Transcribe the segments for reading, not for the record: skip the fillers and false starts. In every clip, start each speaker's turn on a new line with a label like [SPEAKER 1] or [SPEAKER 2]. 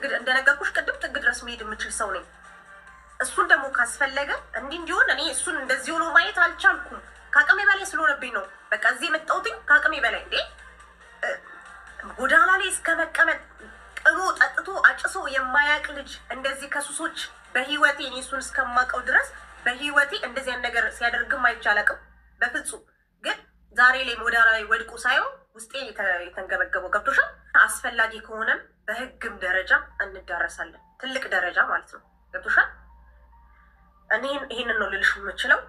[SPEAKER 1] ጥግ እንደነገርኩሽ ቅድም ጥግ ድረስ መሄድ የምችል ሰው ነኝ። እሱን ደግሞ ካስፈለገ እንዲህ እንዲሆን እኔ እሱን እንደዚህ ሆኖ ማየት አልቻልኩም። ከአቅሜ በላይ ስለሆነብኝ ነው። በቃ እዚህ የመጣሁትኝ ከአቅሜ በላይ እንዴ ጎዳና ላይ እስከ መቀመጥ ቅሞ ጠጥቶ አጭሶ የማያውቅ ልጅ እንደዚህ ከሱሶች በህይወቴ እኔ እሱን እስከማውቀው ድረስ በህይወቴ እንደዚህ አይነት ነገር ሲያደርግም አይቼ አላውቅም በፍጹም። ግን ዛሬ ላይ ጎዳና ላይ ወድቆ ሳየው ውስጤ የተንገበገበው ገብቶሻል። አስፈላጊ ከሆነም በህግም ደረጃ እንዳረሳለን፣ ትልቅ ደረጃ ማለት ነው። ገብቶሻል። እኔ ይሄንን ነው ልልሽ የምችለው።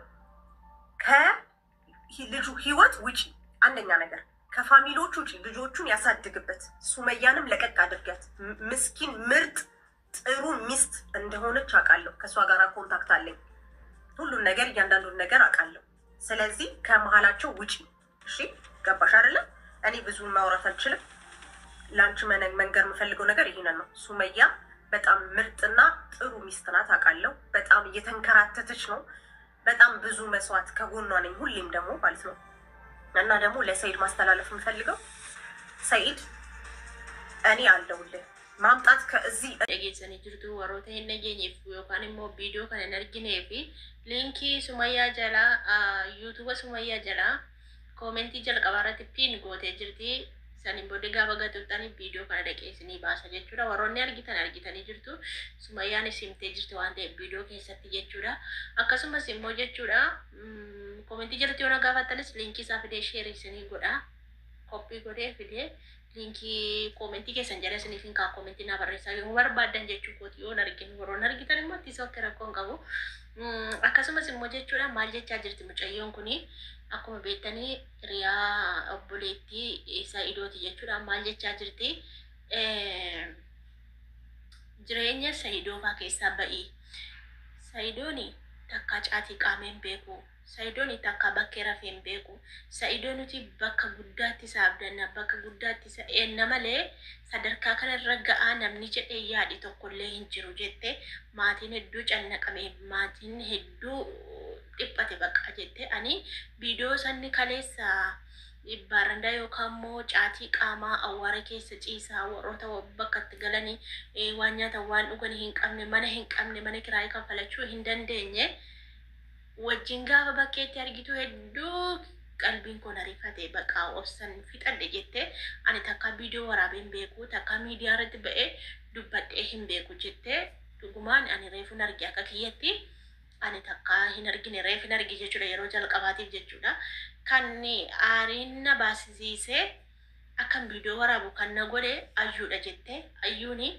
[SPEAKER 1] ከልጁ ህይወት ውጪ አንደኛ ነገር ከ family ዎቹ ውጪ ልጆቹን ያሳድግበት። ሱመያንም ለቀቅ አድርጊያት። ምስኪን ምርጥ ጥሩ ሚስት እንደሆነች አውቃለሁ። ከእሷ ጋር contact አለኝ። ሁሉን ነገር እያንዳንዱን ነገር አውቃለሁ። ስለዚህ ከመሀላቸው ውጪ። እሺ ገባሽ አይደለም? እኔ ብዙ ማውራት አልችልም። ለአንቺ መንገር የምፈልገው ነገር ይሄንን ነው። ሱመያ በጣም ምርጥና ጥሩ ሚስት ናት አውቃለሁ። በጣም እየተንከራተተች ነው። በጣም ብዙ መስዋዕት ከጎኗ ነኝ ሁሌም ደግሞ ማለት ነው። እና ደግሞ ለሰኢድ ማስተላለፍ የምፈልገው ሰኢድ እኔ አለሁልህ ማምጣት ከዚህ
[SPEAKER 2] Dhageessanii jirtu warroota hin dhageenyeef yookaan immoo viidiyoo kana hin arginee fi liinkii Sumayyaa jalaa yuutuuba Sumayyaa jalaa koomentii jalqabaa irratti piin gootee jirti. Saniin booddee gaafa gatuuttanii viidiyoo kana dhaqee isinii baasa jechuudha. Warroonni argitan argitanii jirtu. Sumayyaanis himtee jirti waan ta'eef viidiyoo keessatti jechuudha. Akkasumas immoo jechuudha koomentii jalatti yoo na gaafattanis liinkii isaa fidee sheerii isinii godha. Koppii godhee fidee liinkii koomentii keessan jala isiniif hin kaa koomentii naa barreessaa yoo barbaaddan jechuu kooti yoo hin argine warroonni argitan immoo itti akka rakkoo hin qabu. Akkasumas immoo jechuudha maal jechaa jirti mucayyoon kuni akkuma beektanii hiriyaa obboleettii Sa'idooti jechuudha maal jechaa jirti jireenya Sa'idoo faa keessaa ba'ii. Sa'idooni takkaa caatii qaamee hin beeku. Sa'idooni takkaa bakkee rafee hin beeku. Sa'idoo nuti bakka guddaatti isa abdanna bakka guddaatti isa eenna malee sadarkaa kanarra ga'aa namni jedhee yaadi tokkollee hin jiru jette maatiin hedduu cannaqame maatiin hedduu dhiphate baqa jette ani viidiyoo sanni kaleessa barandaa yookaan immoo caatii qaamaa awwaara keessa ciisaa warroota bakka itti galanii waan nyaatan waan dhugan hin qabne mana hin qabne mana kiraayii kaffalachuu hin dandeenye wajjin gaafa bakkeetti argitu hedduu qalbiin koo na rifate baqa obsan fixadhe jette ani takka viidiyoo waraabee hin beeku takka miidiyaa irratti ba'ee dubbadhee hin beeku jette dhugumaan ani reefuun arge akka kiyyatti ani takka hin argine reef hin arge jechuudha yeroo jalqabaatiif jechuudha. Kan aariin na baasisiisee akkan viidiyoo waraabu kan na godhe ayyuudha jette ayyuuni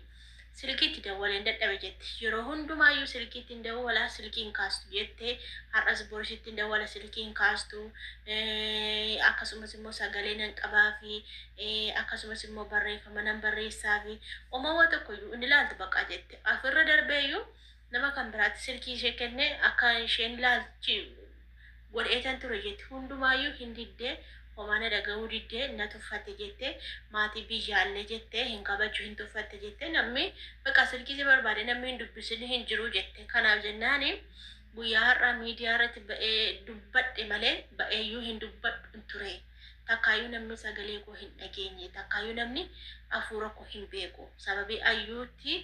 [SPEAKER 2] silkiitti dawwaleen dadhabe jette yeroo hundumaayyuu silkiitti hin dawwala silkii hin kaastu jette har'as borisitti hin dawwala silkii hin kaastu akkasumas immoo sagalee nan qabaa fi akkasumas immoo barreeffama nan barreessaa fi uumamaa tokkoyyuu inni ilaaltu baqa jette afirra darbeeyyuu nama kan biraatti silkii ishee kenne akka isheen ilaalchi godheetan ture jette hundumaayyuu hin diddee homaa na dhaga'uu diddee na tuffatte jette maatii biyyaallee jette hin kabaju hin tuffatte jette namni baqa silkii si barbaade namni hin dubbisin hin jiru jette kanaaf jennaani guyyaa har'aa miidiyaa irratti ba'ee dubbadhe malee ba'eeyyuu hin dubbadhu hin ture takkaayyuu namni sagalee koo hin dhageenye takkaayyuu namni hafuura koo hin beeku sababii ayyuutti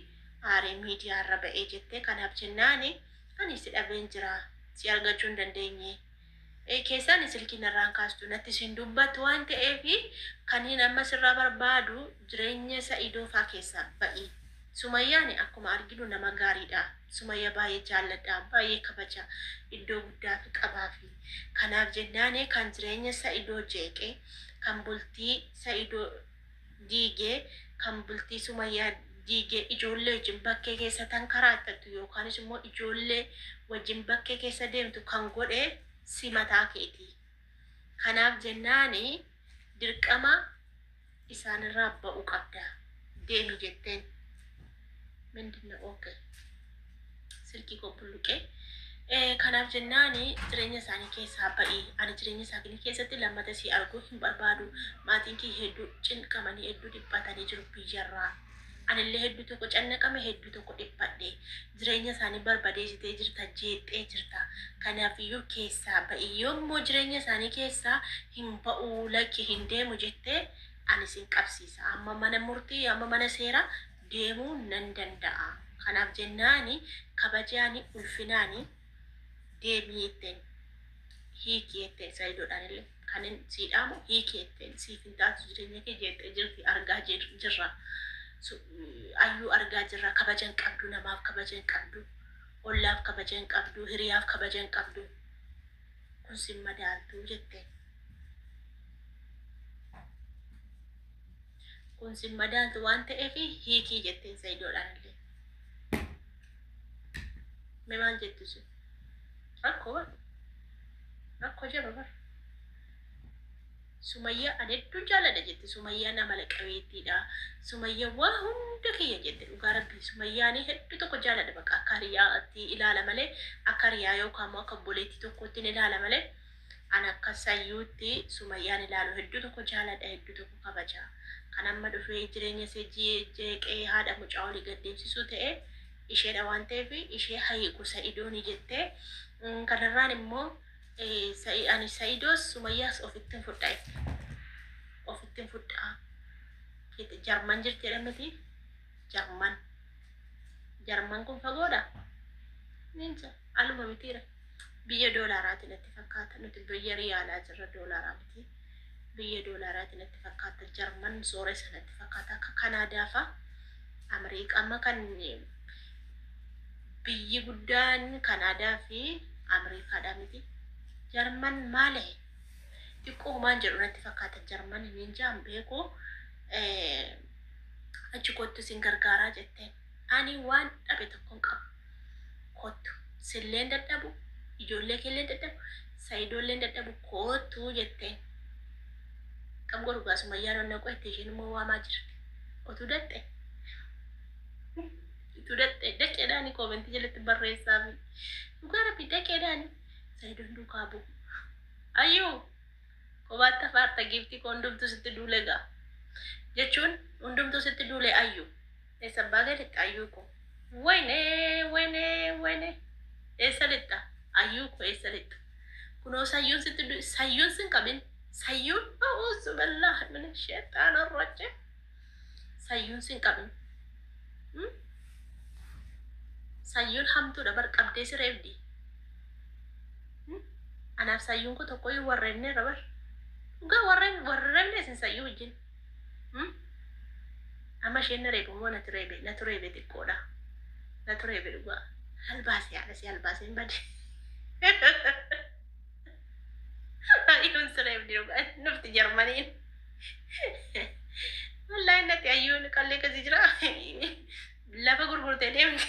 [SPEAKER 2] aaree miidiyaa irra ba'ee jette kanaaf jennaani ani si dhabeen jira si argachuu hin dandeenye. Keessaan silkii narraan kaastu natti sin dubbattu waan ta'eef kan amma sirraa barbaadu jireenya Sa'idoo faa keessaa ba'i. Sumayyaan akkuma arginu nama gaariidha. Sumayya baay'ee jaalladha, baay'ee kabaja, iddoo guddaa fi qabaafi. Kanaaf jennaan kan jireenya Sa'idoo jeeqe, kan bultii Sa'idoo diigee, kan bultii Sumayyaa diigee ijoollee wajjin bakkee keessa tan karaattattu yookaanis immoo ijoollee wajjin bakkee keessa deemtu kan godhe si mataa keeti. Kanaaf jennaani dirqama isaanirraa ba'uu qabda. Deemi jetteen. Mindinna okay. Silkii koo bulluqee. Kanaaf jennaani jireenya isaanii keessaa ba'i. Ani jireenya isaanii keessatti lammata si arguu hin barbaadu. Maatiin kee hedduu cinqamanii hedduu dhiphatanii jiru biyyarraa. Anillee hedduu tokko cannaqame hedduu tokko dhiphadhe. Jireenya isaanii barbadeessitee jirta jeexxee jirta. Kanaafiyyuu keessaa ba'i. Yoommoo jireenya isaanii keessaa hin ba'uu lakki hin deemu jettee ani sin qabsiisa. Amma mana murtii amma mana seeraa Deemuu nan danda'a. Kanaaf jennaani kabajaani ulfinaani deemii jetteen. Hiiki jetteen Sayidoodhaan illee. Kan sii dhaamu hiiki jetteen, siif hin taatu, jireenya kee jeeqxee jirti, argaa jirra. Ayyuu argaa jirra, kabaja hin qabdu, namaaf kabaja hin qabdu, ollaaf kabaja hin qabdu, hiriyaaf kabaja hin qabdu. Kun sin madaaltu jetteen. Kun sin madaaltu waan ta'eef hiikii jetteen Sayidoodhaan illee. Mee maal jettu isin? Rakkoo bar. Rakkoo jaba bar. Sumayyaa ani hedduun jaaladha jette. Sumayyaan amala qabeettiidha. Sumayyaa waa hunda kiyya jette, dhugaa rabbii. Sumayyaanii hedduu tokko jaaladha, bakka akka hiriyaatti ilaala malee, akka hiriyaa yookaan immoo akka obboleettii tokkotti ni ilaala malee, ani akka sayyuutti Sumayyaan ilaalu, hedduu tokko jaaladha, hedduu tokko kabaja. Kan amma dhufee jireenya ishee jeeqee haadha mucaa olii gaddeemsisuu ta'e isheedha waan ta'eef ishee hayiiku Sa'idooni jettee. Kanarraan immoo ani Sa'idoos Sumayyaas ofittiin fudhaa jette. Ofittiin fudhaa. Jarman jirti jedhameti. Jarman. Jarman kun fagoodha. Ninja aluma mitiira. Biyya doolaaraati natti fakkaata. Nuti biyya riyaalaa jirra, doolaaraa miti. Biyya doolaaraati natti fakkaata. Jarman sooressa natti fakkaata. Akka Kanaadaa fa'a. Amriikaa amma kan biyyi guddaan Kanaadaa fi Amriikaadha miti. Jarman maali? Xiqqoo homaan jedhu natti fakkaata. Jarman ninjaan beeku. Achi kottu sin gargaaraa jetteen. Ani waan dhabe tokko hin qabu. Kottu. Silleen dadhabu, ijoollee keelleen dadhabu, Sayidoolleen dadhabu, kottu jetteen. Kam godhu gaa, Sumayyaan onnee qo'ette, isheen immoo waamaa jirti. Otuu datte. Utuu datte daqeedhaani koomentii jalatti barreessaafi. Dhugaa rabbi daqeedhaani Sayidoon duukaa bu'u. Ayyuu kophaatti afaarta giiftii koo, hundumtuu sitti duule gaa. Jechuun hundumtuu sitti duule ayyuu. Eessa abbaa gaditti ayyuu koo? Wayne wayne wayne, eessa lixxa ayyuu koo, eessa lixxa? Kunoo sayyuun sitti duule, sayyuun sin qabin. Sayyuun, a'uuzu billaahi mina sheexaana rajim. Sayyuun sin qabin. Sayyuun hamtuudha bar, qabdee si reebdi. Anaaf sayyuun koo tokkoyyuu warreebneerra bar. Dhugaa warreen warreebne isin sayyuu wajjin. Amma isheen na reebu moo natu reebe? Natu reebe xiqqoodha. Natu reebe dhugaa. Albaasee haadha si albaasee hin bade. Ayyuun si reebdi dhugaa. Nufti Jarmaniin. Wallaahi natti ayyuun qallee akkasii jira. Lafa gurgurtee deemti.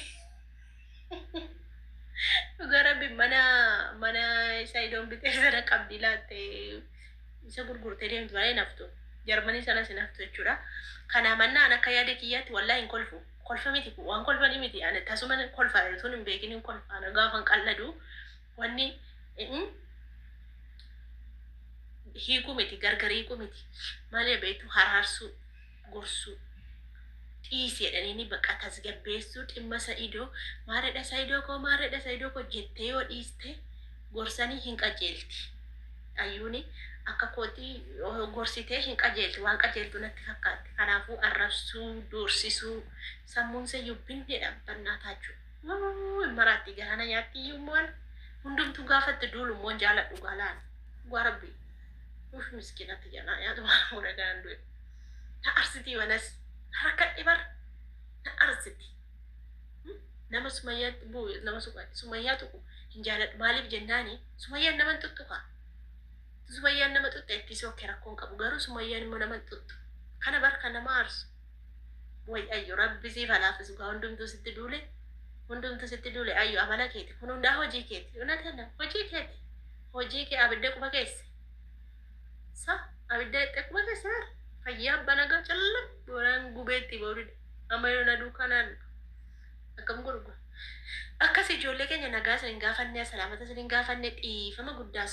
[SPEAKER 2] Dhugaa rabbi mana Sayidoon bitee sana qabdi laattee isa gurgurtee deemti malee naftu. Jarmanii sanas hin haftu jechuudha. Kanaa mannaa an akka yaada kiyyaatti wallaahi hin kolfu. Kolfa miti, waan kolfanii miti. Ani tasuma kolfa tun hin beekin hin kolfa. Ana gaafa hin qalladu wanni hiikuu miti, gargar hiikuu miti. Malee beektu, haraarsuu, gorsuu, dhiisi jedhanii bakka tasgabbeessuu dhimma Sa'idoo, maaredha Sa'idoo koo, maaredha Sa'idoo koo jettee yoo dhiiste gorsanii hin qajeelti. Ayyuuni akka kooti gorsitee hin qajeelti, waan qajeeltu natti fakkaatti. Kanaafuu arrabsuu, doorsisuu, sammuun sayyuu binneedha bannaa taachuu. Maraatti garaana nyaatti iyyuu immoo hundumtuu gaafatti duulu immoo jaaladhu gaalaan. Dhugaa rabbi. Uff, miskinatti janaa nyaatu waan fuudha kanaan du'e. Na arsitii manas harka dhibar na arsiti. Nama Sumayyaatti bu'u, nama Sumayyaa tuqu hin jaaladhu. Maaliif jennaani Sumayyaan nama hin tuttuqa. Sumayyaan nama xuxxe itti sokke rakkoon qabu, garuu Sumayyaan immoo nama hin xuxxu. Kana bar kan nama aarsu. Way ayyo, rabbi siif halaafisu gaa, hundumtuu sitti duule. Hundumtuu sitti duule ayyo, amala keeti. Kun hundaa hojii keeti. Unatana hojii keeti. Hojii kee abidda quba keesse. Sa abidda itti quba keesse bar. Fayyaa abbaa nagaa calla boonaan gubeetti boodide. Amma yoo na duukanaan akkam godhu. Akkas ijoollee keenya nagaa isin hin gaafanne, salaamata isin hin gaafanne, dhiifama guddaa.